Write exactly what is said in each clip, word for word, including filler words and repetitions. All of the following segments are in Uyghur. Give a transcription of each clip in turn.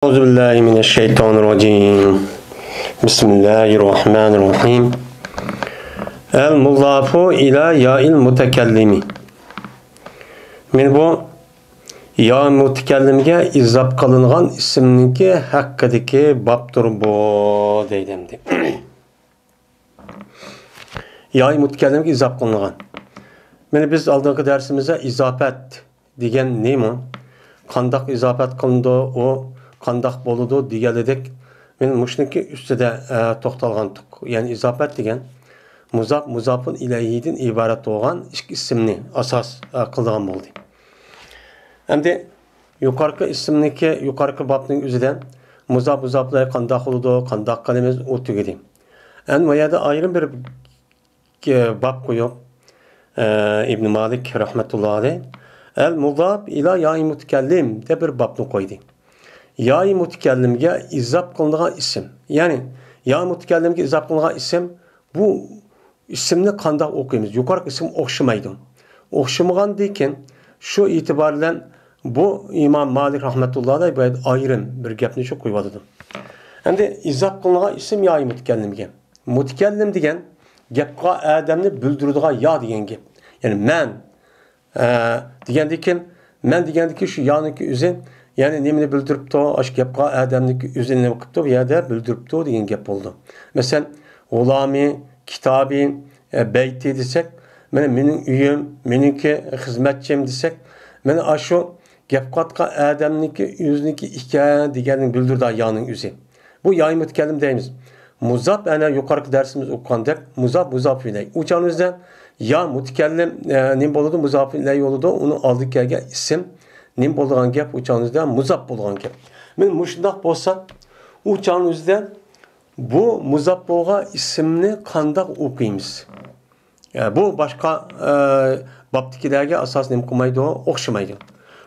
أعوذ بالله من الشيطان الرجيم. بسم الله الرحمن الرحيم. المضاف إلى ياء المتكلم. مانا بۇ يا مۇتەكەللىمگە ئىزاپ قىلىنغان ئىسىمنىڭكى ھەققىدىكى بابتۇر بۇ، دەيدۇ ئەمدى. يا مۇتەكەللىمگە ئىزاپ قىلىنغان. مانا بىز ئالدىنقى دەرسىمىزدە ئىزاپەت دېگەن نېمە؟ قانداق ئىزاپەت قىلىنىدۇ؟ ئۇ قانداق بولىدۇ؟ دېگەنلىدەك، مانا مۇشۇنىڭكى ئۈستىدە، ئە، توختالغانتۇق. يەنى ئىزاپەت دېگەن مۇزاپ، مۇزاپۇن ئىلەيھىدىن ئىبارەت بولغان ئىككى ئىسىمنى ئاساس، ئە، قىلىدىغان بولدى. ئەمدى يۇقىرىقى ئىسىمنىڭكى، يۇقىرىقى بابنىڭ ئۆزىدە مۇزاپ، مۇزاپ ئىلەيھى قانداق بولىدۇ، قانداق قىلىمىز، ئۇ تۈگىدى. ئەمدى بۇ يەردە ئايرىم بىر باب قويۇپ، ئە، ئىبن مالىك رەھمەتۇللا ئەلەيھ، ئەل مۇزاپ ئىلا يائى مۇتەكەللىم دەپ بىر بابنى قويدى. يائى مۇتەكەللىمگە ئىزاپ قىلىنغان ئىسىم. يەنى يائى مۇتەكەللىمگە ئىزاپ قىلىنغان ئىسىم، بۇ ئىسىمنى قانداق ئوقۇيمىز؟ يۇقىرىقى ئىسىم ئوخشىمايدۇ. ئوخشىمىغاندىن كېيىن شۇ ئېتىبار بىلەن بۇ ئىمام مالىك رەھمەتۇللا ئەلەيھ بۇ يەردە ئايرىم بىر گەپنى شۇ قويۇۋاتىدۇ. ئەمدى ئىزاپ قىلىنغان ئىسىم يائى مۇتەكەللىمگە. مۇتەكەللىم دېگەن گەپ قىلغان ئادەمنى بىلدۈرىدىغان يا دېگەن گەپ. يەنى مەن، ئە، دېگەندىن كېيىن، مەن دېگەندىكى شۇ يانىڭكى ئۆزى، يەنى نېمىنى بىلدۈرۈپتۇ؟ ئاشۇ گەپ قىلغان ئادەمنىڭكى ئۆزىنى نېمە قىپتۇ؟ بۇ يەردە بىلدۈرۈپتۇ دېگەن گەپ بولىدۇ. مەسىلەن، غۇلامى، كىتابى، ئە، بەيتى دېسەك، مانا مېنىڭ ئۆيۈم، مېنىڭكى خىزمەتچىم دېسەك، مانا ئاشۇ گەپ قىلىۋاتقان ئادەمنىڭكى ئۆزىنىڭكى ئىكەن دېگەننى بىلدۈرىدۇ يانىڭ ئۆزى. بۇ يائى مۇتەكەللىم دەيمىز. مۇزاپ، ئەنە يۇقىرىقى دەرسىمىز ئوقۇغاندەك، مۇزاپ، مۇزاپۇ ئىلەيھى. ئۇ چاغنىڭ ئۆزىدە يا مۇتەكەللىم، ئە، نېمە بولىدۇ؟ مۇزاپۇ ئىلەيھى بولىدۇ. ئۇنىڭ ئالدىغا كەلگەن ئىسىم نېمە بولىدىغان گەپ؟ ئۇ چاغنىڭ ئۆزىدە مۇزاپ بولىدىغان گەپ. مانا مۇشۇنداق بولسا، ئۇ چاغنىڭ ئۆزىدە بۇ مۇزاپ بولغان ئىسىمنى قانداق ئوقۇيمىز؟ ئە، بۇ باشقا، ئە، بابتىكىلەرگە ئاساس نېمە قىلمايدۇ؟ ئوخشىمايدۇ.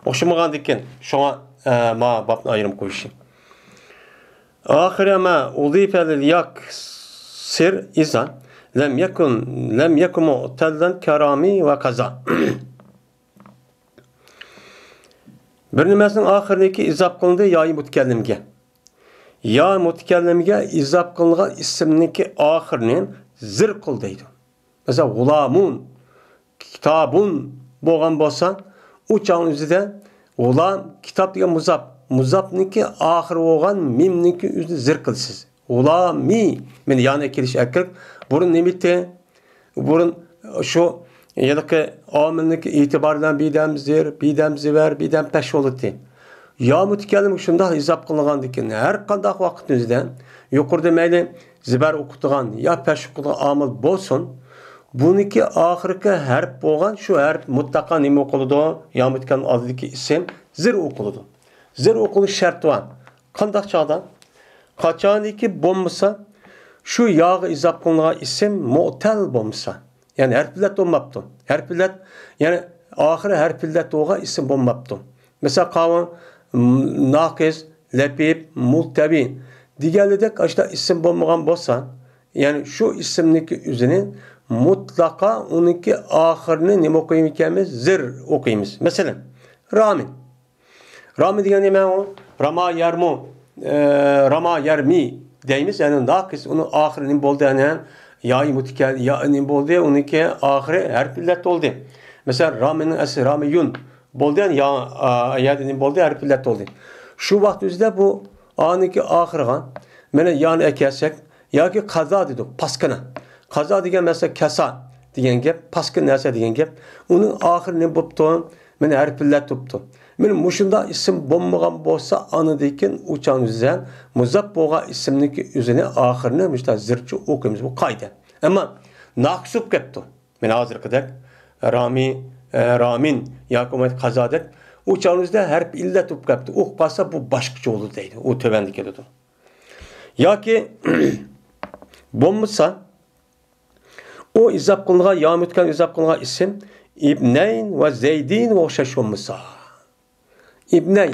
ئوخشىمىغاندىكىن شۇڭا، ئە، ما بابنى ئايرىم قويۇشى. آخر ما أضيف للياء كسر إذا لم يكن، لم يكن معتلا كرامي وكذا. بىر نېمىسىنىڭ ئاخىرىنىڭكى ئىزاپ قىلىندى يائى مۇتەكەللىمگە. يا مۇتەكەللىمگە ئىزاپ قىلىنغان ئىسىمنىڭكى ئاخىرىنى زىر قىل دەيدۇ. مەسىلەن، غۇلامۇن، كىتابۇن بولغان بولسا، ئۇ چاغنىڭ ئۆزىدە غۇلام، كىتاب دېگەن مۇزاپ. مۇزاپنىڭكى ئاخىرى بولغان مىمنىڭكى ئۆزىنى زىر قىلىسىز. غۇلامى، مانا يانى كېلىش ئەركىلىك. بۇرۇن نېمە ئىدى؟ بۇرۇن شۇ ھېلىقى ئامىلنىڭكى ئېتىبارى بىلەن بىدەم زىر، بىدەم زىبەر، بىدەم پەش بولاتتى. يا مۇتەكەللىم شۇنداق ئىزاپ قىلىنغاندىكىن، ھەر قانداق ۋاقىتنىڭ ئۆزىدە يۇقىرىدا مەيلى زىبەر ئوقۇتىدىغان يا پەش ئوقۇتىدىغان ئامىل بولسۇن، بۇنىڭكى ئاخىرقى ھەرپ بولغان شۇ ھەرپ مۇتلەقا نېمە ئوقۇلىدۇ؟ يا مۇتەكەللىم ئالدىدىكى ئىسىم زىر ئوقۇلىدۇ. زىر ئوقۇلۇش شەرتى بار. قانداق چاغدا؟ قاچانكى بولمىسا، شۇ ياغا ئىزاپ قىلىنغان ئىسىم مۇئتەل بولمىسا، يەنى ھەرپ ئىللەت بولماپتۇ. ھەرپ ئىللەت، يەنى ئاخىرى ھەرپ ئىللەت بولغان ئىسىم بولماپتۇ. مەسىلەن، قاۋۇن، م، ناقىس، لەپىپ، مۇلتەۋى دېگەنلىدەك ئاشۇنداق ئىسىم بولمىغان بولسا، يەنى شۇ ئىسىمنىڭكى ئۆزىنى مۇتلەقا ئۇنىڭكى ئاخىرىنى نېمە ئوقۇيمىكەنمىز؟ زىر ئوقۇيمىز. مەسىلەن، رامى. رامى دېگەن نېمە ئۇ؟ راما يارمۇ، ئە، راما يارمى دەيمىز. يەنى ناقىس، ئۇنىڭ ئاخىرى نېمە بولدى؟ يەنى يائى مۇتەكەل-، يا نېمە بولدى؟ ئۇنىڭكى ئاخىرى ھەرپ ئىللەت بولدى. مەسىلەن، رامىنىڭ ئەسلى رامىيۇن بولدى، يەنى يا، ئا، يەردە نېمە بولدى؟ ھەرپ ئىللەت بولدى. شۇ ۋاقىت ئۆزىدە بۇ ئانىڭكى ئاخىرىغا مانا يانى ئەكەلسەك، ياكى قازا دېدۇق، پاسكىنا. قازا دېگەن مەسىلەن كاسا دېگەن گەپ، پاسكىنا نەرسە دېگەن گەپ. ئۇنىڭ ئاخىرى نېمە بوپتۇ؟ مانا ھەرپ ئىللەت بوپتۇ. مانا مۇشۇنداق ئىسىم بولمىغان بولسا، ئاندىن كېيىن ئۇ چاغنىڭ ئۆزىدە مۇزاپ بولغان ئىسىمنىڭكى ئۆزىنى ئاخىرىنى مۇشۇنداق زىرچە ئوقۇيمىز. بۇ قائىدە. ئەمما ناقىس بولۇپ كەپتۇ. مانا ھازىرقىدەك رامى، ئە، رامىن ياكى بولمىسا قازادەك ئۇ چاغنىڭ ئۆزىدە ھەرپ ئىللەت بولۇپ كەپتۇ. ئوقۇپ قالسا بۇ باشقىچە بولىدۇ دەيدۇ. ئۇ تۆۋەندە كېلىدۇ. ياكى بولمىسا، ئۇ ئىزاپ قىلىنغان، يا مۇتەكەللىم ئىزاپ قىلىنغان ئىسىم ئىبنەين ۋە زەيدىنغا ئوخشاش بولمىسا. ئىبنەي.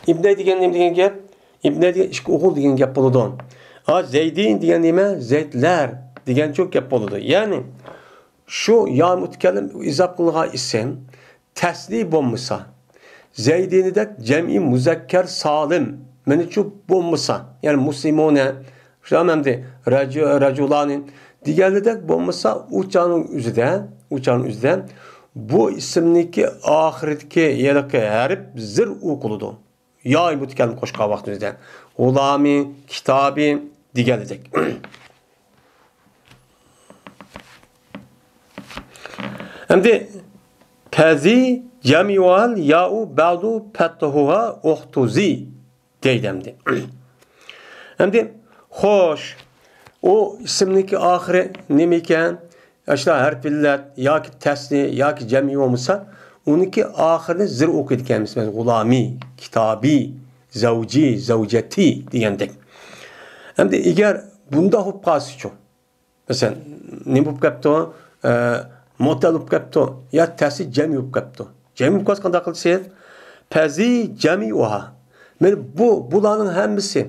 ئىبنەي دېگەن نېمە دېگەن گەپ؟ ئىبنەي دېگەن ئىككى ئوغۇل دېگەن گەپ بولىدۇ. ئا، زەيدىن دېگەن نېمە؟ زەيدلەر دېگەنچۇ گەپ بولىدۇ. يەنى شۇ يا مۇتەكەللىم ئىزاپ قىلىنغان ئىسىم تەسنىي بولمىسا، زەيدىنىدەك جەمئىي مۇزەككەر سالىم مېنىچۇ بولمىسا، يەنى مۇسلىمۇنە، شۇ ئەمدى رەجۇ-، رەجۇلانى دېگەنلىدەك بولمىسا، ئۇ چاغنىڭ ئۆزىدە، ئۇ چاغنىڭ ئۆزىدە بۇ ئىسىمنىڭكى ئاخىرىدىكى ھېلىقى ھەرپ زىر ئوقۇلىدۇ. يائى مۇتەكەللىم قوشقان ۋاقتىمىزدا غۇلامى، كىتابى دېگەنلىدەك. ئەمدى پەزى جەمئۇھەل يائۇ بەدۇ پەتھۇھا ئۇختۇزى دەيدۇ ئەمدى. ئەمدى خوش، ئۇ ئىسىمنىڭكى ئاخىرى نېمە ئىكەن؟ ئاشۇنداق ھەرپ ئىللەت ياكى تەسنىيە ياكى جەمئىي بولمىسا، ئۇنىڭكى ئاخىرىنى زىر ئوقۇيدىكەنمىز. مەسىلەن، غۇلامى، كىتابى، زەۋجى، زەۋجەتى دېگەندەك. ئەمدى ئەگەر بۇنداق بولۇپ قالسىچۇ؟ مەسىلەن، نېمە بولۇپ كەپتۇ؟ ئە، مۇتەل بولۇپ كەپتۇ يا تەسى جەمئىي بولۇپ كەپتۇ؟ جەمئىي بولۇپ قالسا قانداق قىلىسىز؟ پەزى جەمئۇھا. مانا بۇ، بۇلارنىڭ ھەممىسى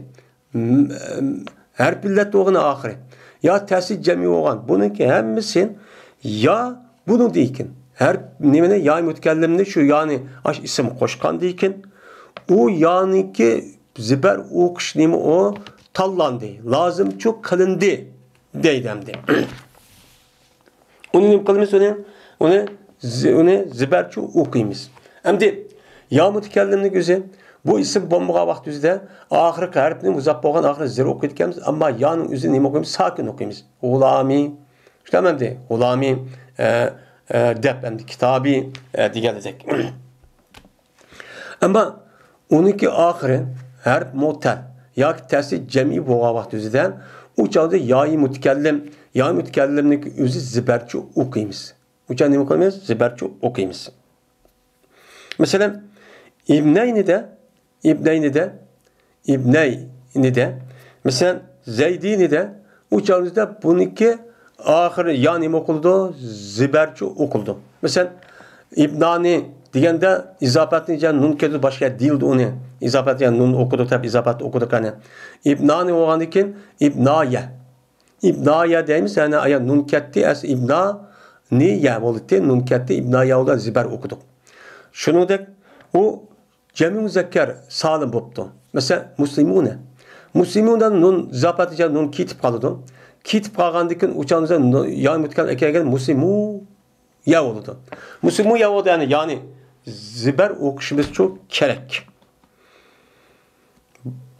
م-، ھەرپ ئىللەت بولغان ئاخىرى. يا تەسى جەمئىي بولغان. بۇنىڭكى ھەممىسى يا بۇنىڭدىكىن. ھەرپ نېمىنى؟ يائى مۇتەكەللىمنى شۇ يانى ئاش ئىسىم قوشقاندىكىن، ئۇ يانىكى زىبەر ئوقۇش نېمە ئۇ؟ تاللاندى. لازىمچۇ قىلىندى دەيدۇ ئەمدى. ئۇنى نېمە قىلىمىز؟ ئۇنى، ئۇنى زى-، ئۇنى زىبەرچۇ ئوقۇيمىز. ئەمدى يا مۇتەكەللىمنىڭ ئۆزى بۇ ئىسىم بولمىغان ۋاقىت ئۆزىدە ئاخىرقى ھەرپنى مۇزاپ بولغان ئاخىرى زىر ئوقۇيدىكەنمىز، ئەمما يانىڭ ئۆزىنى نېمە ئوقۇيمىز؟ ساكىن ئوقۇيمىز. غۇلامى، شۇنداقمۇ ئەمدى؟ غۇلامى، ئە، ئە، دەپ ئەمدى كىتابى، ئە، دېگەندەك. ئەمما ئۇنىڭكى ئاخىرى ھەرپ مۇتەل ياكى تەسى جەمئىي بولغان ۋاقتىمىزدا ئۇ چاغدا يائى مۇتەكەللىم، يائى مۇتەكەللىمنىڭ ئۆزى زىبەرچۇ ئوقۇيمىز. ئۇ چاغدا نېمە قىلىمىز؟ زىبەرچۇ ئوقۇيمىز. مەسىلەن، ئىبنەينىدە، ئىبنەينىدە، ئىبنەينىدە، مەسىلەن، زەيدىنىدە، ئۇ چاغىمىزدا بۇنىڭكى ئاخىرى يا نېمە ئوقۇلىدۇ؟ زىبەرچۇ ئوقۇلىدۇ. مەسىلەن، ئىبنانى دېگەندە ئىزاپەتنى يەنە نۇن كەلدى، باشقا يەردە دېيىلدى ئۇنى. ئىزاپەت يەنە نۇن ئوقۇدۇق دەپ ئىزاپەت ئوقۇدۇق قېنى. ئىبنانى بولغاندىن كېيىن ئىبنايە. ئىبنايە دەيمىز، يەنى ئايا نۇن كەتتى، ئەس ئىبنانىيە بولدى، نۇن كەتتى، ئىبنايە بولدى، زىبەر ئوقۇدۇق. شۇنىڭدەك ئۇ جەمئى مۇزەككەر سالىم بوپتۇ. مەسىلەن، مۇسلىمۇنە. مۇسلىمۇنە نۇن، ئىزاپەتكە نۇن كېتىپ قالىدۇ. كېتىپ قالغاندىن كېيىن ئۇ چاغدا نۇ-، يا مۇتەكەللىم ئەكەلگەن مۇسلىمۇيە بولىدۇ. مۇسلىمۇيە بولدى، يەنى، يەنى زىبەر ئوقۇشىمىزچۇ كېرەك.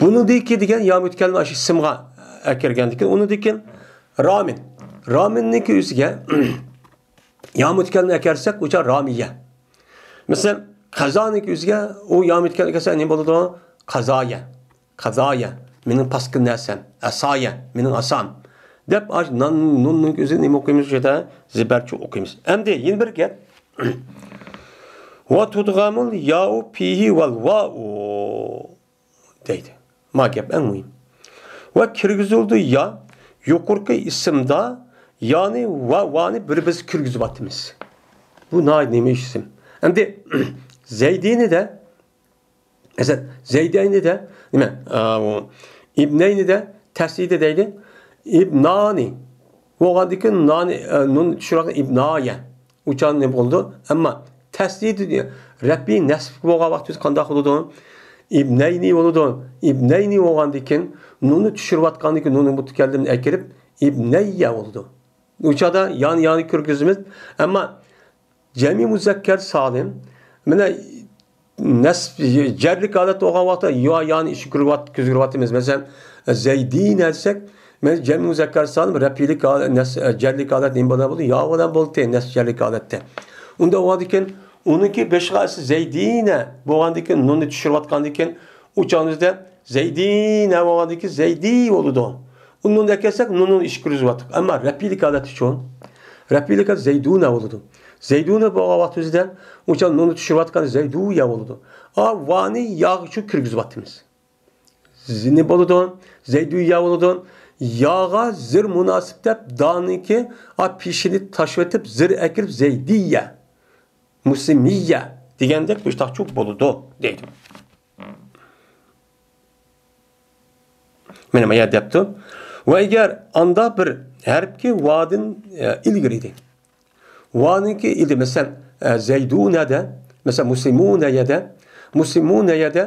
بۇنىڭدىكى دېگەن يا مۇتەكەللىم ئاشۇ ئىسىمغا ئەكىرگەندىكىن، ئۇنىڭدىكىن رامىن. رامىننىڭكى ئۆزىگە يا مۇتەكەللىم ئەكەرسەك، ئۇ چاغ رامىيە. مەسىلەن، قازانىڭكى ئۆزىگە ئۇ يا مۇتەكەللىم ئەكەرسەك، نېمە بولىدۇ؟ قازايە. قازايە، مېنىڭ پاسكىل نەرسەم. ئەسايە، مېنىڭ ئاسام. دەپ، ئاش نان، نۇننىڭ ئۆزىگە نېمە ئوقۇيمىز؟ شۇ يەردە زىبەرچۇ ئوقۇيمىز. ئەمدى يەنە بىر گەپ. ۋە تۇدغەمۇل يائۇ پىھى ۋەل ۋائۇ. دەيدۇ. ما گەپ ئەڭ مۇھىم. ۋە كىرگۈزۈلدى يا، يۇقىرىقى ئىسىمدا يانى ۋە ۋانى بىر-بىرسى كىرگۈزۈۋاتىمىز. بۇ ناھايىتى نېمە ئىسىم؟ ئەمدى زەيدىنىدە، مەسىلەن، زەيدەينىدە، نېمە، ئا، ئۇ، ئىبنەينىدە، تەسىدە دەيدۇ. ئىبنانى بولغاندىكىن نانى، ئە، نۇن چۈشۈرۈۋاتقان ئىبنايە. ئۇ چاغدا نېمە بولىدۇ؟ ئەمما تەسدىد رەپئى نەسب بولغان ۋاقتىدا قانداق بولىدۇ؟ ئىبنەينى بولىدۇ. ئىبنەينى بولغاندىكىن نۇننى چۈشۈرۈۋاتقاندىكىن نۇنى مۇتەكەللىمنى ئەكىرىپ ئىبنەييە بولىدۇ. ئۇ چاغدا يان يانى كىرگۈزىمىز. ئەمما جەمئىي مۇزەككەر سالىم، مانا نەسب، جەرلىك ھالەت بولغان ۋاقىتتا يا يانى ئىچىگە كىرگۈزۈۋات-، كىرگۈزۈۋاتىمىز. مەسىلەن، زەيدىنە دېسەك، مەن جەمئىي مۇزەككەر سالىم، رەپئىيلىك ھالەت، نەس-، جەرلىك ھالەت نېمە بولغان بولدى؟ يا بىلەن بولدى، نەسب جەرلىك ھالەتتە. ئۇنداق بولغاندىكىن، ئۇنىڭكى بېشىغا ئەسلى زەيدىنە بولغاندىكىن، نۇننى چۈشۈرۈۋاتقاندىكىن، ئۇ چاغىمىزدا زەيدىنە بولغاندىكىن زەيدى بولىدۇ. ئۇ نۇننى ئەكەلسەك، نۇننى ئىچىگە كىرگۈزۈۋاتتۇق. ئەمما رەپئىيلىك ھالەتتىچۇ؟ رەپئىيلىك ھالەت زەيدۇنە بولىدۇ. زەيدۇنە بولغان ۋاقتىمىزدا ئۇ چاغ نۇننى چۈشۈرۈۋاتقان زەيدۇيە بولىدۇ. ئا، ۋانى ياغىچۇ كىرگۈزۈۋاتىمىز. زىنى بولىدۇ، زەيدۇيە بولىدۇ. ياغا زىر مۇناسىپ دەپ دانىكى ئا پېشىنى تاشلىۋېتىپ زىر ئەكىرىپ زەيدىيە، مۇسلىمىيە دېگەندەك مۇشتاقچۇ بولىدۇ دەيدۇ. مانا ما يەر دەپتۇ. ۋە ئەگەر ئاندا بىر ھەرپكى ۋادىن، ئە، ئىلگىرى ئىدى. ۋانىڭكى ئىدى، مەسىلەن، ئە، زەيدۇنەدە، مەسىلەن، مۇسلىمۇنەيەدە، مۇسلىمۇنەيەدە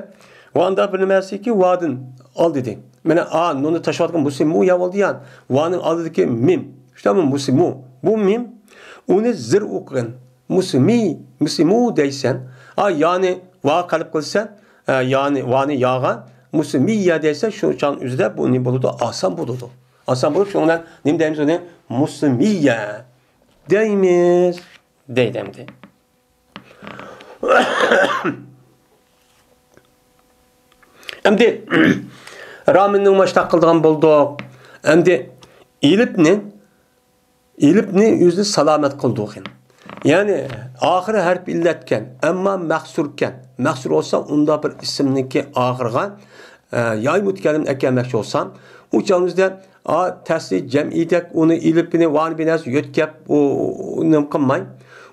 ۋاندا بىر نېمەسىكى ۋادىن ئالدىدى. مانا، ئا، نۇننى تاشلاۋاتقان مۇسىمۇ يا بولدى يا. ۋانىڭ ئالدىدىكى مىم. شۇنداقمۇ مۇسىمۇ. بۇ مىم. ئۇنى زىر ئوقۇغىن. مۇسىمى، مۇسىمۇ دەيسەن. ئا، يانى ۋا قەلب قىلسەن. ئە، يانى ۋانى ياغا. مۇسىمىيە دەيسەن، شۇ چاغنىڭ ئۆزىدە بۇ نېمە بولىدۇ؟ ئاسان بولىدۇ. ئاسان بولۇپ، شۇنىڭ بىلەن نېمە دەيمىز ئۇنى؟ مۇسىمىيە دەيمىز. دەيدۇ ئەمدى. ئەمدى رامىننى ماشتاق قىلىدىغان بولدۇق. ئەمدى ئېلىپنى، ئېلىپنى ئۆزىنى سالامەت قىلدۇق. يەنى ئاخىرى ھەرپ ئىللەتكەن، ئەمما مەخسۇركەن. مەخسۇر بولسا ئۇنداق بىر ئىسىمنىڭكى ئاخىرىغا، ئە، ياي مۇتەكەللىمنى ئەكەلمەكچى بولسام، ئۇ چاغىمىزدا، ئا، تەسلى جەمئىيدەك ئۇنى ئېلىپنى، ۋانى بىر نەرسە يۆتكەپ، ئۇ، ئۇ نېمە قىلماي.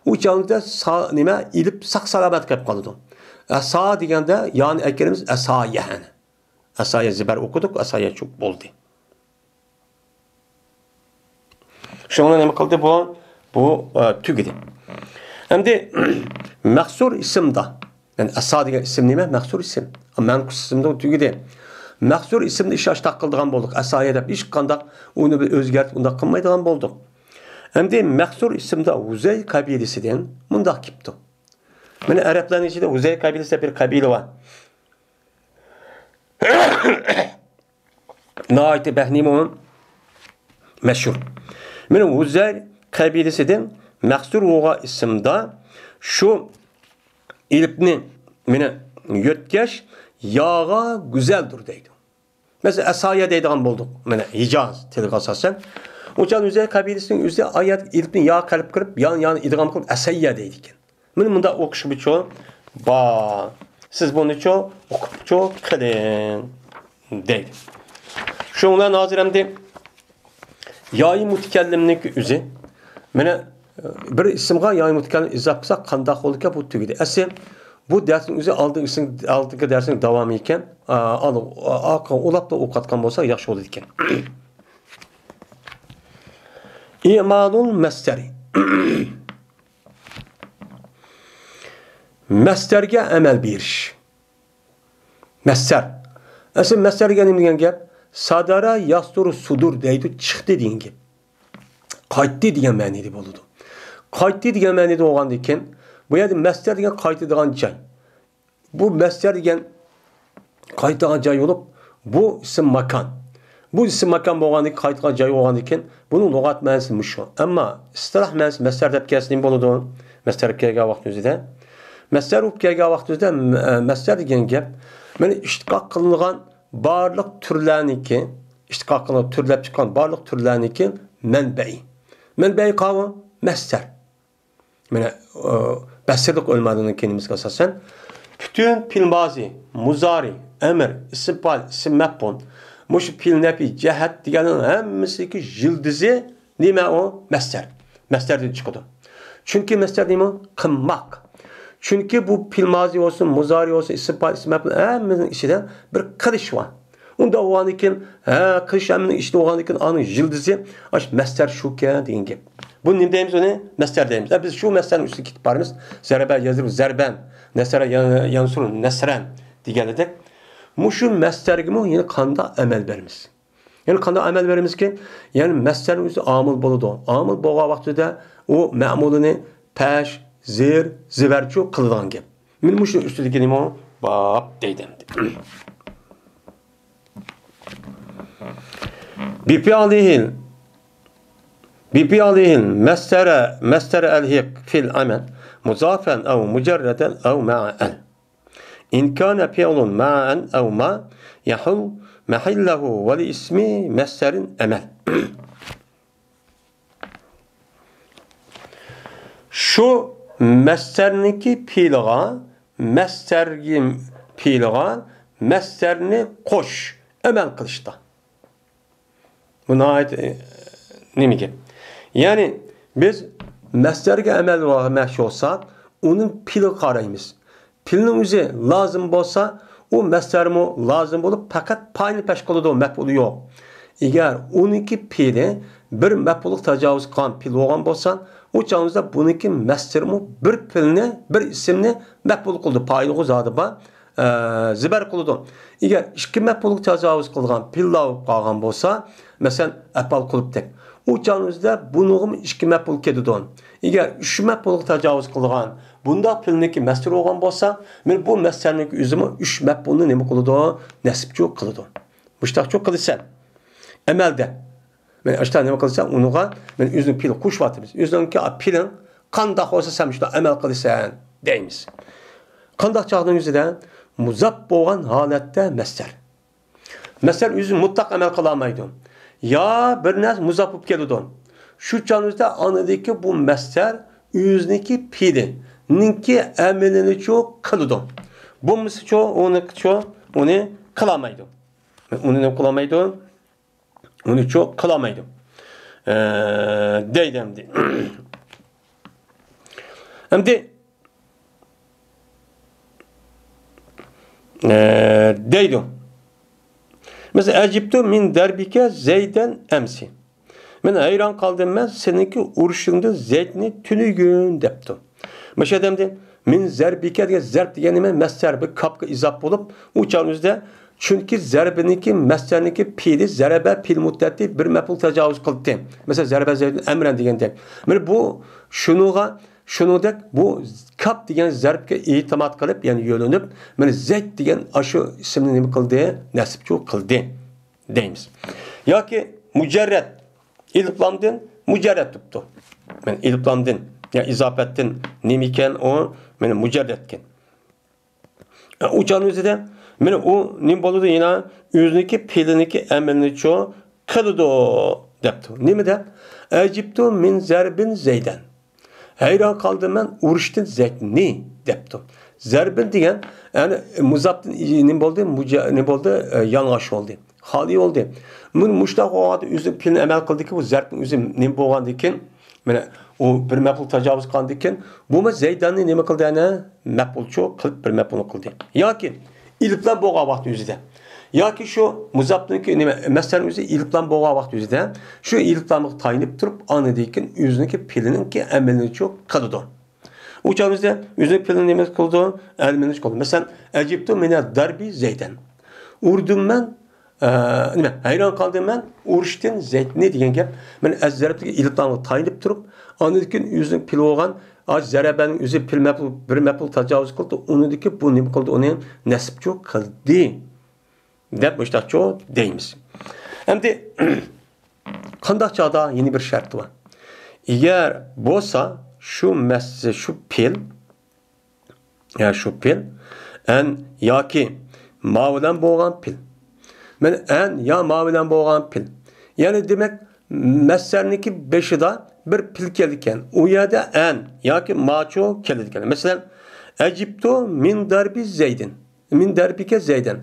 ئۇ چاغدا سا-، نېمە، ئېلىپ ساق سالامەت قېلىپ قالىدۇ. ئەسا دېگەندە يانى ئەكىرىمىز ئەسايە. ئەسايە زىبەر ئوقۇدۇق، ئەسايە چوق بولدى. شۇڭا نېمە قىلدى بۇ؟ بۇ، ئە، تۈگىدى. ئەمدى مەخسۇر ئىسىمدا. يەنى ئەسا دېگەن ئىسىم نېمە؟ مەخسۇر ئىسىم. مەنقۇس ئىسىمدا تۈگىدى. مەخسۇر ئىسىمدا ئىش ئاشتاق قىلىدىغان بولدۇق. ئەسايە دەپ ھېچقانداق ئۇنى بىر ئۆزگەرتىپ ئۇنداق قىلمايدىغان بولدۇق. ئەمدى مەخسۇر ئىسىمدا ھۇزەي قەبىلىسىدىن مۇنداق كېپتۇ. مانا ئەرەبلەرنىڭ ئىچىدە ھۇزەي قەبىلىسى دەپ بىر قەبىلە بار. ناھايىتى بەھنىمۇ مەشھۇر. مانا ھۇزەي قەبىلىسىدىن مەخسۇر بولغان ئىسىمدا شۇ ئېلىپنى مانا يۆتكەش ياغا گۈزەلدۇر دەيدۇ. مەسىلەن، ئەسايە دەيدىغان بولدۇق. مانا ھىجاز تىلىغا ئاساسەن. ئۇ چاغ ھۇزەي قەبىلىسىنىڭ ئۆزى ئايەت ئېلىپنى يا قەلب قىلىپ، يان، يان ئىدغام قىلىپ، ئەسەييە دەيدىكەن. مانا مۇنداق ئوقۇشقا بىچۇ بار. سىز بۇنىچۇ ئوقۇپچۇ قىلىڭ دەيدۇ. شۇڭلار ھازىر ئەمدى يايى مۇتەكەللىمنىڭكى ئۆزى. مانا بىر ئىسىمغا يايى مۇتەكەللىم ئىزاپە قىلساق قانداق بولىدىكەن بۇ تۈگىدى. ئەسلى بۇ دەرسنىڭ ئۆزى ئالدىنقى، ئالدىنقى دەرسنىڭ داۋامى ئىكەن. ئا، ئا، ئا، ئۇلاپلا ئوقۇۋاتقان بولساق ياخشى بولىدىكەن. ئىمالۇل مەستەرى. مەستەرگە ئەمەل بېرىش. مەستەر. ئەسلى مەستەر دېگەن نېمە دېگەن گەپ؟ سادارا ياستۇرۇ سۇدۇر دەيدۇ، چىقتى دېگەن گەپ. قايتتى دېگەن مەنىدە بولىدۇ. قايتتى دېگەن مەنىدە بولغاندىن كېيىن، بۇ يەردە مەستەر دېگەن قايتىدىغان جاي. بۇ مەستەر دېگەن قايتىدىغان جاي بولۇپ، بۇ ئىسىم ماكان. بۇ ئىسىم ماكان بولغاندىن كېيىن، قايتىدىغان جاي بولغاندىن كېيىن، بۇنىڭ لۇغەت مەنىسى مۇشۇ. ئەمما ئىستىلاھ مەنىسى مەستەر دەپ كەلسە نېمە بولىدۇ؟ مەستەر دەپ كەلگەن ۋاقتىمىزدا، مەستەر بولۇپ كەلگەن ۋاقتىمىزدا، مە-، مەستەر دېگەن گەپ، مانا ئىشتىقاق قىلىنغان بارلىق تۈرلەرنىڭكى، ئىشتىقاق قىلىنغان تۈرلەپ چىققان بارلىق تۈرلەرنىڭكى مەنبەئى. مەنبەئى قاۋۇ؟ مەستەر. مانا، ئۇ، بەسرىلىق ئۆلىمالىرىنىڭ كېلىمىسىگە ئاساسەن، پۈتۈن پېئىل مازى، مۇزارى، ئەمىر، ئىسىم پائىل، ئىسىم مەپئۇل، مۇشۇ پېئىل نەپى، جەھەت دېگەننىڭ ھەممىسىدىكى يىلتىزى نېمە ئۇ؟ مەستەر. مەستەردىن چىقىدۇ. چۈنكى مەستەر نېمە؟ قىلماق. چۈنكى بۇ پېئىل مازى بولسۇن، مۇزارى بولسۇن، ئىسىم پائىل، ئىسىم مەپئۇل، ھەممىنىڭ ئىچىدە بىر قىلىش بار. ئۇنداق بولغاندىن كېيىن، ھە، قىلىش ھەممىنىڭ ئىچىدە بولغاندىن كېيىن، ئانىڭ يىلتىزى، ئاشۇ مەستەر شۇكەن دېگەن گەپ. بۇ نېمە دەيمىز ئۇنى؟ مەستەر دەيمىز. ئە، بىز شۇ مەستەرنىڭ ئۈستىگە كېتىپ بارىمىز. زەربە يەزرىبۇ زەربەن، نەسەرە يەن-، يەنسۇرۇ نەسرەن دېگەنلىدەك. مۇشۇ مەستەرگىمۇ يەنە قانداق ئەمەل بېرىمىز؟ يەنە قانداق ئەمەل بېرىمىزكى؟ يەنى مەستەرنىڭ ئۆزى ئامىل بولىدۇ. ئامىل بولغان ۋاقتىدا ئۇ مەمۇلىنى پەش، زىر، زىبەرچۇ قىلىدىغان گەپ. مانا مۇشۇ ئۈستىدىكى نېمە؟ باب دەيدۇ ئەمدى. بفعله، بفعله المصدر، مصدر ألحق في العمل مضافا أو مجردا أو مع ال. إن كان فعل مع أن أو ما يحل محله ولاسم مصدر أمل. شۇ مەستەرنىڭكى پېئىلىغا، مەستەرگە پېئىلىغا، مەستەرنى قوش ئەمەل قىلىشتا. بۇ ناھايىتى، ئى، نېمە گەپ؟ يەنى بىز مەستەرگە ئەمەل قىلماقچى بولساق، ئۇنىڭ پېئىلىگە قارايمىز. پېئىلنىڭ ئۆزى لازىم بولسا، ئۇ مەستەرمۇ لازىم بولۇپ، پەقەت پائىلنى پەش قىلىدۇ، مەپئۇلى يوق. ئەگەر ئۇنىڭكى پېئىلى بىر مەپئۇلغا تاجاۋۇز قىلغان پېئىل بولغان بولسا، ئۇ چاغىمىزدا بۇنىڭكى مەستەرمۇ بىر پېئىلنى، بىر ئىسىمنى مەپئۇل قىلىدۇ. پائىلىغۇ زادى بار، ئە، زىبەر قىلىدۇ. ئەگەر ئىككى مەپئۇلغا تاجاۋۇز قىلىدىغان پېئىللار بولۇپ قالغان بولسا، مەسىلەن، ئەپئال قۇلۇبتەك، ئۇ چاغنىڭ ئۆزىدە بۇنىڭغىمۇ ئىككى مەپئۇل كېلىدۇ. ئەگەر ئۈچ مەپئۇلغا تاجاۋۇز قىلىدىغان بۇنداق پېئىلنىڭكى مەسدىرى بولغان بولسا، مانا بۇ مەسدەرنىڭكى ئۆزىمۇ ئۈچ مەپئۇلنى نېمە قىلىدۇ؟ نەسبچۇ قىلىدۇ. مۇشتاقچۇ قىلىسەن. ئەمەلدە. مانا ئاشتا نېمە قىلىسەن؟ ئۇنىڭغا مانا ئۆزىنىڭ پېئىلى قوشۇۋاتىمىز. ئۆزىنىڭكى پېئىلىڭ قانداق بولسا، سەن مۇشۇنداق ئەمەل قىلىسەن دەيمىز. قانداق چاغنىڭ ئۆزىدە؟ مۇزاپ بولغان ھالەتتە مەسدەر. مەسدەر ئۆزى مۇتلەق ئەمەل قىلالمايدۇ. يا بىر نەرسە مۇزاپ بولۇپ كېلىدۇ. شۇ چاغنىڭ ئۆزىدە ئانىدىكى بۇ مەسدەر ئۆزىنىڭكى پېئىلىنىڭكى ئەمىلىنىچۇ قىلىدۇ. بولمىسىچۇ، ئۇنىچۇ، ئۇنى قىلالمايدۇ. ئۇنى نېمە قىلالمايدۇ؟ ئۇنىچۇ قىلالمايدۇ. ئە، دەيدۇ ئەمدى. ئەمدى، ئە، دەيدۇ. مەسىلەن، ئەجىبتۇ مىن دەربىكە زەيدەن ئەمسى. مەن ھەيران قالدىم، مەن سېنىڭكى ئۇرۇشۇڭدىن زەيدنى تۈنۈگۈن دەپتۇ. مۇشۇ يەردە ئەمدى مىن زەربىكە دېگەن زەرب دېگەن نېمە؟ مەسدەر بىر كاپقا ئىزاپە بولۇپ، ئۇ چاغنىڭ ئۆزىدە، چۈنكى زەربىنىڭكى، مەسدەرنىڭكى پېئىلى زەرەبە پېئىل مۇتلەقنى بىر مەپئۇل تاجاۋۇز قىلدى. مەسىلەن، زەرەبە زەيدۇن ئەمرەن دېگەندەك. مانا بۇ شۇنىڭغا، شۇنىڭدەك بۇ كاپ دېگەن زەربكە ئېتىماد قىلىپ، يەنى يۆلىنىپ، مانا زەيد دېگەن ئاشۇ ئىسىمنى نېمە قىلدى؟ نەسبچۇ قىلدى دەيمىز. ياكى مۇجەررەت، ئېلىپلامدىن مۇجەررەت تۇپتۇ. مانا ئېلىپلامدىن، يا ئىزاپەتتىن نېمىكەن ئۇ؟ مانا مۇجەررەتكەن. ئۇ چاغنىڭ ئۆزىدە، مانا ئۇ نېمە بولىدۇ؟ يەنە ئۆزىنىڭكى پېئىلىنىڭكى ئەمىلىنىچۇ قىلىدۇ دەپتۇ. نېمە دەپ؟ ئەجىبتۇ مىن زەربىن زەيدەن. ھەيران قالدىم مەن ئۇرۇشتىن زەيدنى دەپتۇ. زەربىن دېگەن، يەنى مۇزاپتىن نېمە بولدى؟ مۇجە-، نېمە بولدى؟ ئە، يالىڭاچ بولدى. خالىي بولدى. مۇنى مۇشتاق بولغاندا ئۆزى پېئىلنى ئەمەل قىلدىكى، بۇ زەربنىڭ ئۆزى نېمە بولغاندىكىن، مانا، ئۇ بىر مەپئۇل تاجاۋۇز قىلغاندىكىن، بۇمۇ زەيداننى نېمە قىلدى؟ يەنە مەپئۇلچۇ قىلىپ، بىر مەپئۇلنى قىلدى. ياكى ئېلىپلام بولغان ۋاقىت ئۆزىدە. ياكى شۇ مۇزاپنىڭكى نېمە، مەسدەرنىڭ ئۆزى ئېلىپلام بولغان ۋاقىت ئۆزىدە، شۇ ئېلىپلامغا تايىنىپ تۇرۇپ، ئاندىن كېيىن ئۆزىنىڭكى پېئىلىنىڭكى ئەمىلىنىچۇ قىلىدۇ. ئۇ چاغدا ئۆزىنىڭ پېئىلىنى نېمە قىلىدۇ؟ ئەمىلىنىچۇ قىلىدۇ. مەسىلەن، ئەجىبتۇ مىنە دەربى زەيدەن. ئۇردۇم مەن، ئە، نېمە، ھەيران قالدىم مەن ئۇرۇشتىن زەيدنى دېگەن گەپ. مەن ئەز زەربتىكى ئېلىپلامغا تايىنىپ تۇرۇپ، ئاندىن كېيىن ئۆزىنىڭ پېئىلى بولغان، ئاز زەرەبەنىڭ ئۆزى پېئىل مەپئۇل، بىر مەپئۇل تاجاۋۇز قىلدى، ئۇنىڭدىكى بۇ نېمە قىلدى؟ ئۇنى نەسبچۇ قىلدى. دەپ مۇشتاقچۇ دەيمىز. ئەمدى قانداق چاغدا يەنە بىر شەرتى بار. ئەگەر بولسا شۇ مەسسە، شۇ پېئىل، يا شۇ پېئىل، ئەن ياكى ما بىلەن بولغان پېئىل. مانا ئەن يا ما بىلەن بولغان پېئىل. يەنى دېمەك، مەسسەرنىڭكى بېشىدا بىر پېئىل كېلىدىكەن. ئۇ يەردە ئەن ياكى ماچۇ كېلىدىكەن. مەسىلەن، ئەجىبتۇ مىن دەربى زەيدىن. مىن دەربىكە زەيدەن.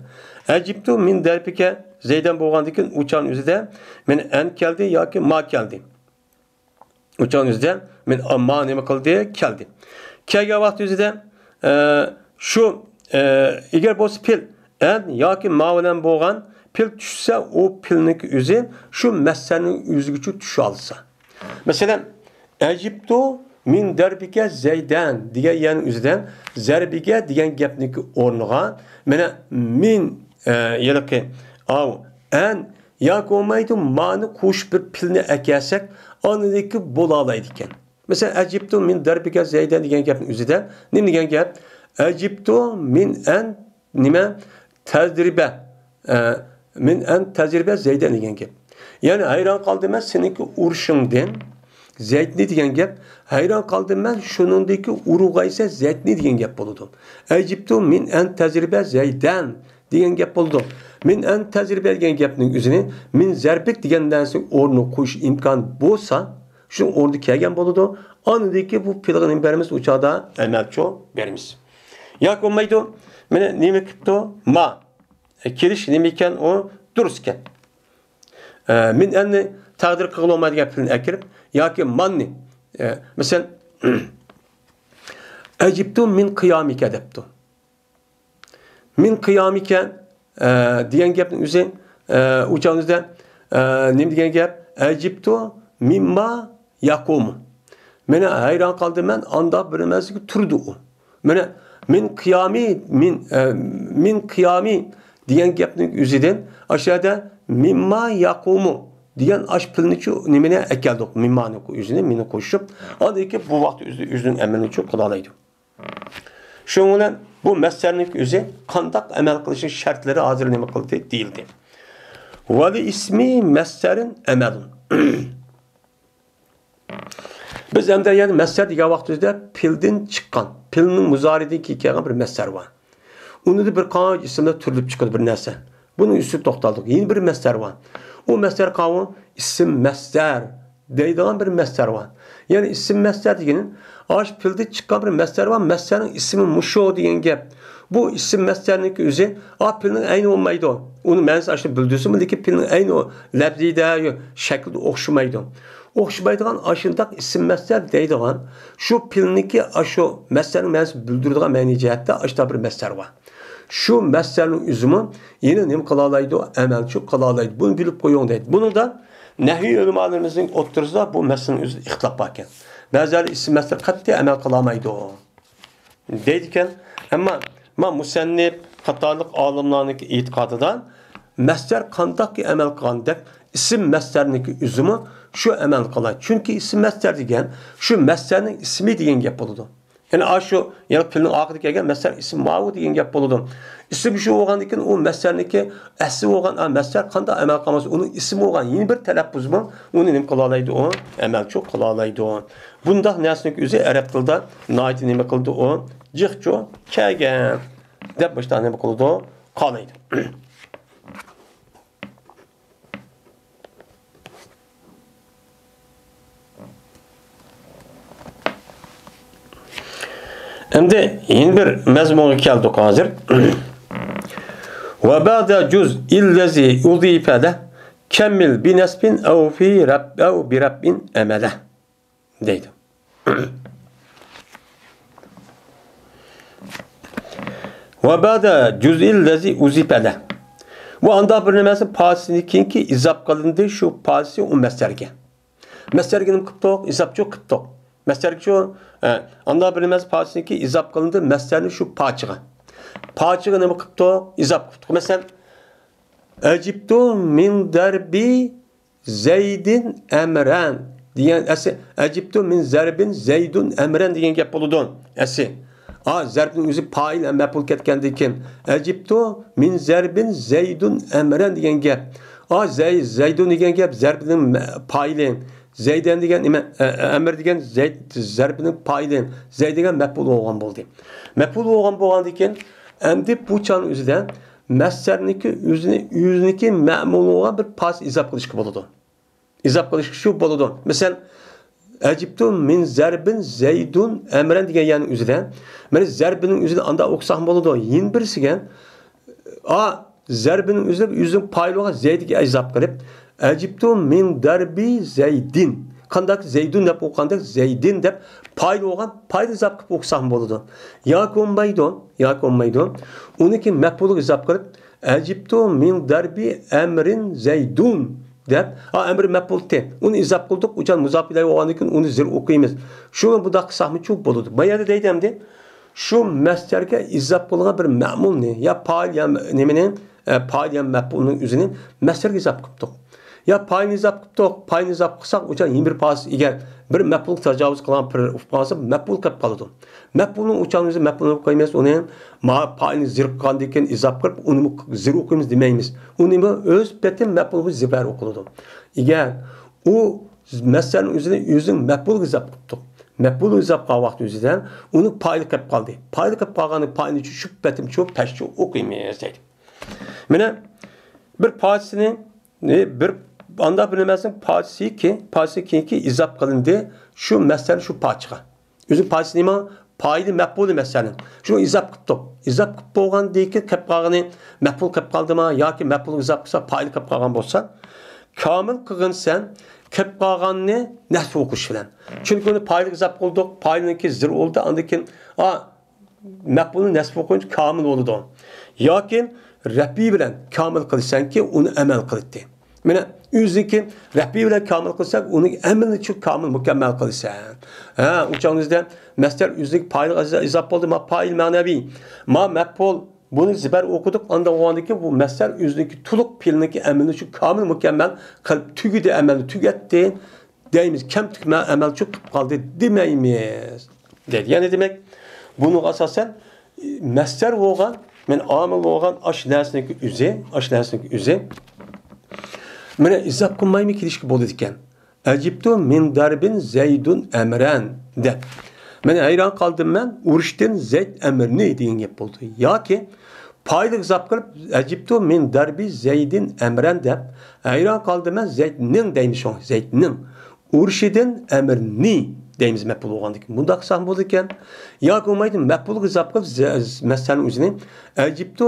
ئەجىبتۇ مىن دەربىكە زەيدەن بولغاندىكىن ئۇ چاغنىڭ ئۆزىدە مانا ئەن كەلدى ياكى ما كەلدى. ئۇ چاغنىڭ ئۆزىدە مانا ما نېمە قىلدى؟ كەلدى. كەلگەن ۋاقىت ئۆزىدە، ئە، شۇ، ئە، ئەگەر بولسا پېئىل ئەن ياكى ما بىلەن بولغان پېئىل چۈشسە، ئۇ پېئىلنىڭكى ئۆزى شۇ مەسسەرنىڭ ئۆزىگىچۇ چۈشۈۋالسا. مەسىلەن، ئەجىبتۇ مىن دەربىكە زەيدەن دېگەن يەرنىڭ ئۆزىدە زەربىگە دېگەن گەپنىڭكى ئورنىغا مانا مىن، ئە، ھېلىقى ئاۋ، ئەن ياكى بولمايدۇ مانى قوشۇپ بىر پېئىلنى ئەكەلسەك، ئاندىكى بولالايدىكەن. مەسىلەن، ئەجىبتۇ مىن دەربىكە زەيدەن دېگەن گەپنىڭ ئۆزىدە نېمە دېگەن گەپ؟ ئەجىبتۇ مىن ئەن نېمە؟ تەزرىبە. ئە، مىن ئەن تەزرىبە زەيدەن دېگەن گەپ. يەنى ھەيران قالدىم مەن سېنىڭكى ئۇرۇشۇڭدىن زەيدنى دېگەن گەپ. ھەيران قالدىم مەن شۇنىڭدىكى ئۇرۇغايسە زەيدنى دېگەن گەپ بولىدۇ. ئەجىبتۇ مىن ئەن تەزرىبە زەيدەن دېگەن گەپ بولىدۇ. مىن ئەن تەزرىبە دېگەن گەپنىڭ ئۆزىنى مىن زەربىك دېگەن نەرسە ئورنىغا قويۇش ئىمكان بولسا، شۇ ئورنىدا كەلگەن بولىدۇ. ئاندىكى بۇ پېئىلغا نېمە بېرىمىز؟ ئۇ چاغدا ئەمەلچۇ بېرىمىز. ياكى بولمايدۇ. مانا نېمە قىپتۇ؟ ما. ئە، كېلىش نېمە ئىكەن؟ ئۇ دۇرۇس ئىكەن. ئە، مىن ئەننى تەقدىر قىلغىلى بولمايدىغان پېئىلنى ئەكىرىپ، ياكى ماننى، ئە، مەسىلەن، ئەجىبتۇ مىن قىيامىكە دەپتۇ. مىن قىيامىكە، ئە، دېگەن گەپنىڭ ئۆزى، ئە، ئۇ چاغنىڭ ئۆزىدە، ئە، نېمە دېگەن گەپ؟ ئەجىبتۇ مىمما ياقۇمۇ. مانا ھەيران قالدىم مەن، ئانداق بىر نەرسىگە تۇرىدۇ ئۇ. مانا مىن قىيامى، مىن، ئە، مىن قىيامى دېگەن گەپنىڭ ئۆزىدىن ئاشۇ يەردە مىمما ياقۇمۇ دېگەن ئاش پېئىلنىچۇ نېمىنى ئەكەلدۇق؟ مىممانىڭ ئۆزىنى، مىننى قوشۇپ، ئاندىن كېيىن بۇ ۋاقىت ئۆزى، ئۆزىنىڭ ئەمەلىنىچۇ قىلالايدۇ. شۇنىڭ بىلەن بۇ مەسدەرنىڭ ئۆزى قانداق ئەمەل قىلىشنىڭ شەرتلىرى ھازىر نېمە قىلدى؟ دېيىلدى. ۋەلى ئىسمى مەسدەرىن ئەمەلۇن. بىز ئەمدى يەنە مەسدەر دېگەن ۋاقتىمىزدا پېئىلدىن چىققان، پېئىلنىڭ مۇزارىدىن كېيىن كەلگەن بىر مەسدەر بار. ئۇنىڭدا بىر قانچە ئىسىملار تۈرۈلۈپ چىقىدۇ بىر نەرسە. بۇنىڭ ئۈستىدە توختالدۇق. يەنە بىر مەسدەر بار. ئۇ مەسدەر قاۋۇ ئىسىم مەسدەر دەيدىغان بىر مەسدەر بار. يەنى ئىسىم مەسدەر دېگىنى ئاشۇ پېئىلدىن چىققان بىر مەسدەر بار. مەسدەرنىڭ ئىسمى مۇشۇ دېگەن گەپ. بۇ ئىسىم مەسدەرنىڭكى ئۆزى ئا پېئىلنىڭ ئەينى بولمايدۇ. ئۇنىڭ مەنىسى ئاشۇ بىلدۈرسىمۇ، لېكىن پېئىلنىڭ ئەينى لەپزىدە، شەكلىدە ئوخشىمايدۇ. ئوخشىمايدىغان ئاشۇنداق ئىسىم مەسدەر دەيدىغان، شۇ پېئىلنىڭكى ئاشۇ مەسدەرنىڭ مەنىسىنى بىلدۈرىدىغان مەنىي جەھەتتە ئاشۇنداق بىر مەسدەر بار. شۇ مەسدەرنىڭ ئۆزىمۇ يەنە نېمە قىلالايدۇ؟ ئەمەلچۇ قىلالايدۇ. بۇنى بىلىپ قويۇڭ دەيدۇ. بۇنىڭدا نەھۋىي ئۆلىمالىرىمىزنىڭ ئوتتۇرىسىدا بۇ مەسىلىنىڭ ئۆزىدە ئىختىلاپ باركەن. بەزىلەر ئىسىم مەسدەر قەتئىي ئەمەل قىلالمايدۇ دەيدىكەن. ئەمما ما مۇسەننىپ قاتارلىق ئالىملارنىڭ ئېتىقادىدا مەسدەر قانداقكى ئەمەل قىلغاندەك ئىسىم مەسدەرنىڭكى ئۆزىمۇ شۇ ئەمەل قىلار. چۈنكى ئىسىم مەسدەر دېگەن شۇ مەسدەرنىڭ ئىسمى دېگەن گەپ بولىدۇ. يەنى ئاشۇ، يەنى پېئىلنىڭ ئاخىرىدا كەلگەن مەسدەر ئىسىم ماۋۇ دېگەن گەپ بولىدۇ. ئىسىم شۇ بولغاندىن كېيىن ئۇ مەسدەرنىڭكى ئەسلى بولغان، ئا، مەسدەر قانداق ئەمەل قىلمىسا، ئۇنىڭ ئىسمى بولغان يەنە بىر تەلەپپۇزمۇ ئۇنى نېمە قىلالايدۇ؟ ئۇ ئەمەلچۇ قىلالايدۇ. بۇنداق نەرسىنىڭ ئۆزى ئەرەب تىلىدا ناھايىتى نېمە قىلىدۇ؟ ئۇ جىقچۇ كەلگەن دەپ مۇشۇنداق نېمە قىلىدۇ؟ قالايدۇ. ئەمدى يەنە بىر مەزمۇنغا كەلدۇق ھازىر. ۋە بەدە جۇز ئىللەزى ئۇزىفە لە كەممىل بىنەسبىن ئەۋ فى رەب، ئەۋ بىرەببىن ئەمەلە دەيدۇ. ۋە بەدە جۇز ئىللەزى ئۇزىفە لە. ۋە ئانداق بىر نېمىسى پارچىسىدىن كېيىنكى ئىزاپ قىلىندى شۇ پارچىسى ئۇ مەسدەرگە. مەسدەرگە نېمە قىپتۇق؟ ئىزاپچۇ قىپتۇق. مەسدەرگىچۇ، ئە، ئانداق بىر نېمىسى پارچىسىدىن كېيىن ئىزاپ قىلىندى مەسدەرنى شۇ پارچىغا. پارچىغا نېمە قىپتۇق؟ ئىزاپ قىپتۇق. مەسىلەن، ئەجىبتۇ مىن دەربى زەيدىن ئەمرەن دېگەن ئەسلى، ئەجىبتۇ مىن زەربىن زەيدۇن ئەمرەن دېگەن گەپ بولىدۇ ئەسلى. ئا، زەربنىڭ ئۆزى پائىل ھەم مەپئۇل كەتكەندىن كېيىن، ئەجىبتۇ مىن زەربىن زەيدۇن ئەمرەن دېگەن گەپ. ئا، زەي-، زەيدۇن دېگەن گەپ زەربنىڭ مە-، پائىلى. زەيدەن دېگەن نېمە؟ ئە، ئە، ئەمر دېگەن زەيد، زەربنىڭ پائىلى. زەيد دېگەن مەپئۇل بولغان بولدى. مەپئۇل بولغان بولغاندىن كېيىن، ئەمدى بۇ چاغنىڭ ئۆزىدە مەسدەرنىڭكى ئۆزىنى، ئۆزىنىڭكى مەمۇل بولغان بىر پارچە ئىزاپ قىلىشقا بولىدۇ. ئىزاپ قىلىشقا شۇ بولىدۇ. مەسىلەن، ئەجىبتۇ مىن زەربىن زەيدۇن ئەمرەن دېگەن يەرنىڭ ئۆزىدە، مانا زەربىنىڭ ئۆزىنى ئانداق ئوقۇساقمۇ بولىدۇ. يەنە بىرسىگە، ئا، زەربىنىڭ ئۆزىدە ئۆزىنىڭ پائىلى بولغان زەيدىگە ئىزاپ قىلىپ، ئەجىبتۇ مىن دەربى زەيدىن. قانداق زەيدۇن دەپ ئوقۇغاندەك زەيدىن دەپ پائىلى بولغان پائىلى ئىزاپ قىلىپ ئوقۇساقمۇ بولىدۇ. ياكى بولمايدۇ، ياكى بولمايدۇ. ئۇنىڭكى مەپئۇلىغا ئىزاپ قىلىپ، ئەجىبتۇ مىن دەربى ئەمرىن زەيدۇن دەپ، ئا، ئەمر مەپئۇلتى. ئۇنى ئىزاپ قىلدۇق، ئۇچان مۇزاپ ئىلەيھى بولغاندىن كېيىن ئۇنى زىر ئوقۇيمىز. شۇ بۇنداق قىلساقمۇ چۇ بولىدۇ. ما يەردە دەيدۇ ئەمدى، شۇ مەسدەرگە ئىزاپ قىلغان بىر مەمۇلنى، يا پائىل، يا نېمىنى، ئە، پائىل يا مەپئۇلنىڭ ئۆزىنى مەسدەرگە ئىزاپ قىپتۇق. يا پائىلنى ئىزاپ قىپتۇق، پائىلنى ئىزاپ قىلساق، ئۇچان يەنە بىر پائىل ئىگە، بىر مەپئۇلغا تاجاۋۇز قىلغان بىر ئۇقۇپ قالسا، مەپئۇل كەپ قالىدۇ. مەپئۇلنىڭ ئۇچان ئۆزى مەپئۇلنى قويمايمىز، ئۇنى ما پائىلنى زىر قىلغاندىن كېيىن ئىزاپ قىلىپ، ئۇنىمۇ زىر ئوقۇيمىز دېمەيمىز. ئۇنىمۇ ئۆز پېتى مەپئۇلغا زىبەر ئوقۇلىدۇ. ئىگەر ئۇ مەسدەرنىڭ ئۆزىنى ئۆزىنىڭ مەپئۇلىغا ئىزاپ قىپتۇق. مەپئۇلغا ئىزاپ قىلغان ۋاقتى ئۆزىدە ئۇنى پائىل قېلىپ قالدى. پائىل قېلىپ قالغاننى پائىلنى چۈشۈپ پەتىمچۇ پەشچۇ ئوقۇيمىز دەيدۇ. مانا بىر پارچىسىنى، بىر ئانداق بىر نېمەسىنىڭ پارچىسىكى، پارچىسى كېيىنكى ئىزاپ قىلىندى شۇ مەسدەرنىڭ شۇ پارچىغا. ئۆزى پارچىسى نېمە؟ پائىلى مەپئۇلى مەسدەرنىڭ. شۇنى ئىزاپ قىپتۇق. ئىزاپ قىپ بولغاندىن كېيىن قېلىپ قالغىنى مەپئۇل قېلىپ قالدىما ياكى مەپئۇلغا ئىزاپ قىلسا پائىل قېلىپ قالغان بولسا، كامىل قىلغىن سەن قېلىپ قالغاننى نەسب ئوقۇش بىلەن. چۈنكى ئۇنى پائىلغا ئىزاپ قىلدۇق، پائىلنىڭكى زىر بولدى، ئاندىن كېيىن، ئا، مەپئۇلنى نەسب ئوقۇيۇنچە كامىل بولىدۇ. ياكىن رەپئى بىلەن كامىل قىلىسەنكى، ئۇنى ئەمەل قىلىتتى. مانا ئۆزىنىڭكى رەپئى بىلەن كامىل قىلساق، ئۇنىڭ ئەمىلىنى شۇ كامىل، مۇكەممەل قىلىسەن. ھە، ئۇ چاغدا مەسدەر ئۆزىنىڭكى پايىلىغا ئىزا-، ئىزاپ بولدى، ما پايىل مەنەۋى، ما مەپئۇل. بۇنى زىبەر ئوقۇدۇق، ئاندىن ئۇنىڭدىكى بۇ مەسدەر ئۆزىنىڭكى تولۇق پېئىلنىڭكى ئەمىلىنى شۇ كامىل، مۇكەممەل قىلىپ تۈگىدى، ئەمەلنى تۈگەتتى دەيمىز. كەمتۈك مە-، ئەمەل شۇ قىلىپ قالدى دېمەيمىز. دەيدۇ. يەنى دېمەك، بۇنىڭغا ئاساسەن، مەسدەر بولغان، مەن ئامىل بولغان ئاش نەرسىنىڭكى ئۆزى، ئاش نەرسىنىڭكى ئۆزى. مانا ئىزاپ قىلمايمۇ كېلىشكە بولىدىكەن. ئەجىبتۇ مىن دەربىن زەيدۇن ئەمرەن دەپ. مەن ھەيران قالدىم مەن ئۇرۇشتىن زەيد ئەمرنى دېگەن گەپ بولدى. ياكى پايىلغا ئىزاپ قىلىپ، ئەجىبتۇ مىن دەربى زەيدىن ئەمرەن دەپ، ھەيران قالدىم مەن زەيدنىڭ دەيمىز شۇڭا، زەيدنىڭ ئۇرۇشىدىن ئەمرنى دەيمىز مەپئۇل بولغاندىكىن. بۇنداق قىلساق بولىدىكەن. ياكى بولمايدۇ، مەپئۇلغا ئىزاپ قىلىپ، زە-، مەسدەرنىڭ ئۆزىنى، ئەجىبتۇ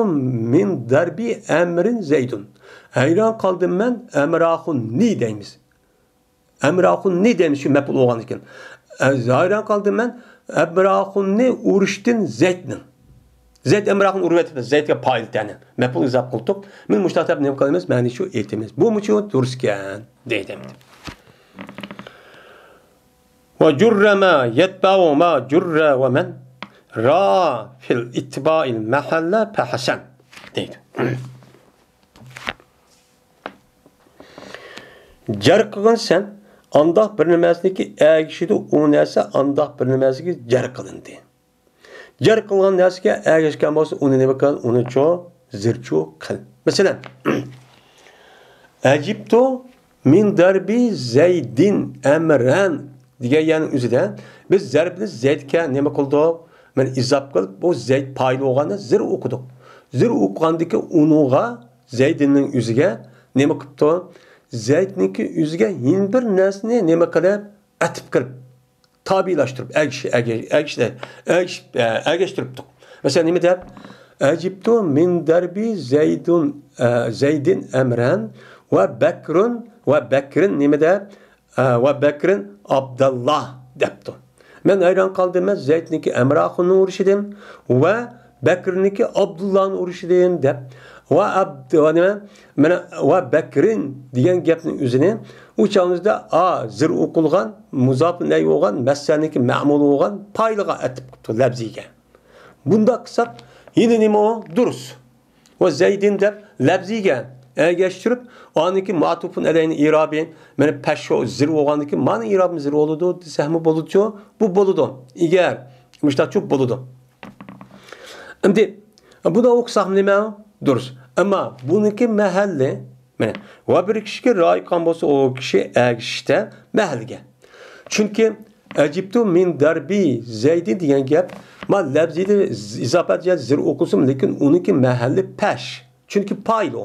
مىن دەربى ئەمرىن زەيدۇن. ھەيران قالدىم مەن ئەمراخۇننى دەيمىز. ئەمراخۇننى دەيمىز شۇ مەپئۇل بولغاندىكىن. ئە، ھەيران قالدىم مەن ئەمراخۇننى ئۇرۇشتىن زەيدنىڭ. زەيد ئەمراخۇن ئۇرۇۋېتىپتۇ، زەيدكە پايىل تەنى. مەپئۇل ئىزاپ قىلدۇق. مەن مۇشۇنداق دەپ نېمە قىلىمىز؟ مەنى شۇ ئېيتىمىز. بۇمۇ شۇ دۇرۇسكەن دەيدۇ. ۋە جۇررە ما يەتبەئۇ ما جۇررە ۋە مەن را فىل ئىتبائىل مەھەللە پەھەسەن دەيدۇ. جەر قىلغىن سەن ئانداق بىر نېمەسىنىكى ئەگىشىدۇ، ئۇ نەرسە ئانداق بىر نېمەسىگە جەر قىلىندى. جەر قىلغان نەرسىگە ئەگەشكەن بولسا، ئۇنى نېمە قىل؟ ئۇنى چۇ، زىرچۇ قىل. مەسىلەن، ئەجىبتۇ مىن دەربى زەيدىن ئەمرەن دېگەن يەرنىڭ ئۆزىدە بىز زەربنى زەيدكە نېمە قىلدۇق؟ مانا ئىزاپ قىلىپ، بۇ زەيد پايىل بولغاندا زىر ئوقۇدۇق. زىر ئوقۇغاندىكى ئۇنىڭغا، زەيدىننىڭ ئۆزىگە نېمە قىپتۇ؟ زەيدنىڭكى ئۆزىگە يەنە بىر نەرسىنى نېمە قىلىپ؟ ئەتىپ قىلىپ. تابىئىلاشتۇرۇپ، ئەگىش-، ئەگە-، ئەگىش-، ئەگىش-، ئە، ئەگەشتۈرۈپتۇق. مەسىلەن، نېمە دەپ؟ ئەجىبتۇ مىن دەربى زەيدۇن، ئە، زەيدىن ئەمرەن ۋە بەكرۇن، ۋە بەكرىن نېمە دەپ؟ ئە، ۋە بەكرىن ئابداللا دەپتۇ. مەن ھەيران قالدىم، مەن زەيدنىڭكى ئەمراخۇننى ئۇرۇشىدىن ۋە بەكرىنىڭكى ئابدۇللانى ئۇرۇشىدىن دەپ. ۋە ئابد-، ۋە نېمە؟ مانا، ۋە بەكرىن دېگەن گەپنىڭ ئۆزىنى ئۇ چاغىمىزدا ئا زىر ئوقۇلغان، مۇزاپۇ ئىلەيھى بولغان، مەسدەرنىڭكى مەمۇل بولغان پايىلغا ئەتىپ قىپتۇ لەپزىگە. بۇنداق قىلساق، يەنە نېمە ئۇ؟ دۇرۇس. ۋە زەيدىن دەپ لەپزىگە ئەگەشتۈرۈپ، ئانىڭكى ماتۇپۇن ئەلەينى ئىرابى، مانا پەشۇ زىر بولغاندىكىن، مانا ئىرابىمۇ زىر بولىدۇ دېسەكمۇ بولىدۇچۇ؟ بۇ بولىدۇ. ئىگەر مۇشتاقچۇ بولىدۇ. ئەمدى بۇنى ئوقۇساقمۇ نېمە؟ دۇرۇس. ئەمما بۇنىڭكى مەھەللى، مانا، ۋە بىر كىشىگە رايىققان بولسا، ئۇ كىشى ئەگىشىشتە مەھەللىگە. چۈنكى ئەجىبتۇ مىن دەربى زەيدى دېگەن گەپ، ما لەپزىدە ئىزاپەت يا زىر ئوقۇلسىمۇ، لېكىن ئۇنىڭكى مەھەللى پەش. چۈنكى پايىل ئۇ.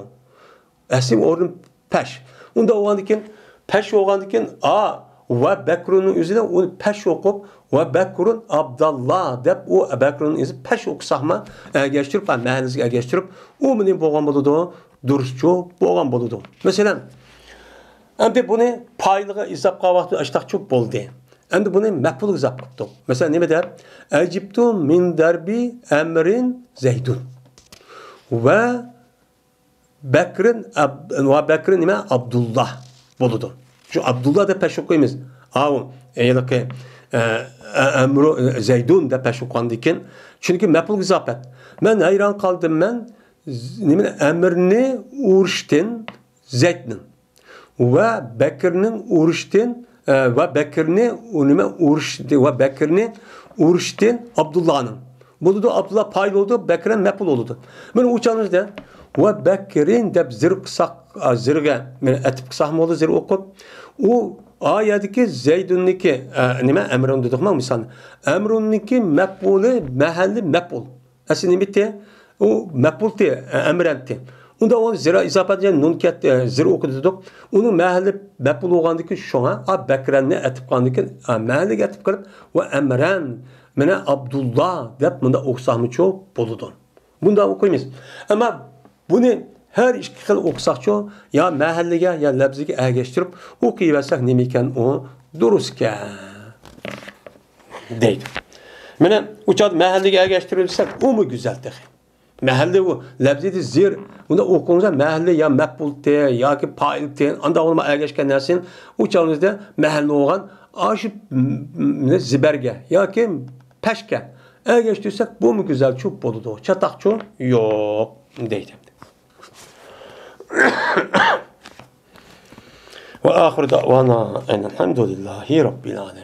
ئەسلى ئورنى پەش. ئۇنداق بولغاندىكىن، پەش بولغاندىكىن، ئا ۋە بەكرۇننىڭ ئۆزىدە ئۇنى پەش ئوقۇپ، ۋە بەكرۇن ئابداللا دەپ، ئۇ بەكرۇننىڭ ئۆزى پەش ئوقۇساقمۇ، ئەگەشتۈرۈپ، ھە، مەھەللىسىگە ئەگەشتۈرۈپ، ئۇ نېمە بولغان بولىدۇ؟ دۇرۇسچۇ بولغان بولىدۇ. مەسىلەن، ئەمدى بۇنى پايىلغا ئىزاپ قىلغان ۋاقتىدا ئاشتاقچۇ بولدى. ئەمدى بۇنى مەپئۇلغا ئىزاپ قىپتۇ. مەسىلەن، نېمە دەپ؟ ئەجىبتۇ مىن دەربى ئەمرىن زەيدۇن. ۋە بەكرىن ئەب-، ۋە بەكرىن نېمە؟ ئابدۇللا بولىدۇ. شۇ ئابدۇللا دەپ پەش ئوقۇيمىز. ئاۋۇ، ھېلىقى، ئە، ئە، ئەمرۇ، ئە، زەيدۇن دەپ پەش ئوقۇغاندىن كېيىن، چۈنكى مەپئۇلغا ئىزاپەت. مەن ھەيران قالدىم، مەن ز-، نېمىنى؟ ئەمرنى ئۇرۇشتىن زەيدنىڭ. ۋە بەكرنىڭ ئۇرۇشتىن، ئە، ۋە بەكرنى، ئۇ نېمە، ئۇرۇشتى، ۋە بەكرنى ئۇرۇشتىن ئابدۇللانىڭ. بولىدۇ، ئابدۇللا پايىل بولىدۇ، بەكرەن مەپئۇل بولىدۇ. مانا ئۇ چاغىمىزدا ۋە بەكرىن دەپ زىر قىلساق، ئا، زىرگە، مانا ئەتىپ قىلساقمۇ بولىدۇ، زىر ئوقۇپ. ئۇ ئايەتتىكى زەيدۇننىكى، ئە، نېمە، ئەمرۇن دېدۇقمۇ مىسال. ئەمرۇننىكى مەپئۇلى مەھەللى مەپئۇل. ئەسلى نېمىتى؟ ئۇ مەپئۇلتى، ئە، ئەمرەنتى. ئۇندا ئۇ زىرا ئىزاپەت، يەنى نۇن كەت-، ئە، زىر ئوقۇدۇق. ئۇنىڭ مەھەللى مەپئۇل بولغاندىكىن شۇڭا، ئا، بەكرەننى ئەتىپ قىلغاندىكىن، ئا، مەھەللىگە ئەتىپ قىلىپ، ۋە ئەمرەن، مانا ئابدۇللا دەپ مۇنداق ئوقۇساقمۇچۇ بولىدۇ. بۇنداق ئوقۇيمىز. ئەمما بۇنى ھەر ئىككى خىل ئوقۇساقچۇ، يا مەھەللىگە، يا لەپزىگە ئەگەشتۈرۈپ ئوقۇيۋەرسەك نېمىكەن ئۇ؟ دۇرۇسكەن. دەيدۇ. مانا ئۇ چاغدا مەھەللىگە ئەگەشتۈرۈلسەك، ئۇمۇ گۈزەل تېخى. مەھەللە ئۇ لەپزىدە زىر، بۇنى ئوقۇڭىزدا مەھەللى يا مەپئۇلتىن ياكى پائىلتىن، ئانداق بولما ئەگەشكەن نەرسىنى ئۇ چاغىڭىزدا مەھەللى بولغان ئاشۇ زىبەرگە ياكى پەشكە ئەگەشتۈرسەك، بۇمۇ گۈزەلچۇ بولىدۇ، چاتاقچۇ يوق دەيدۇ. وآخر دعوانا أن الحمد لله رب العالمين.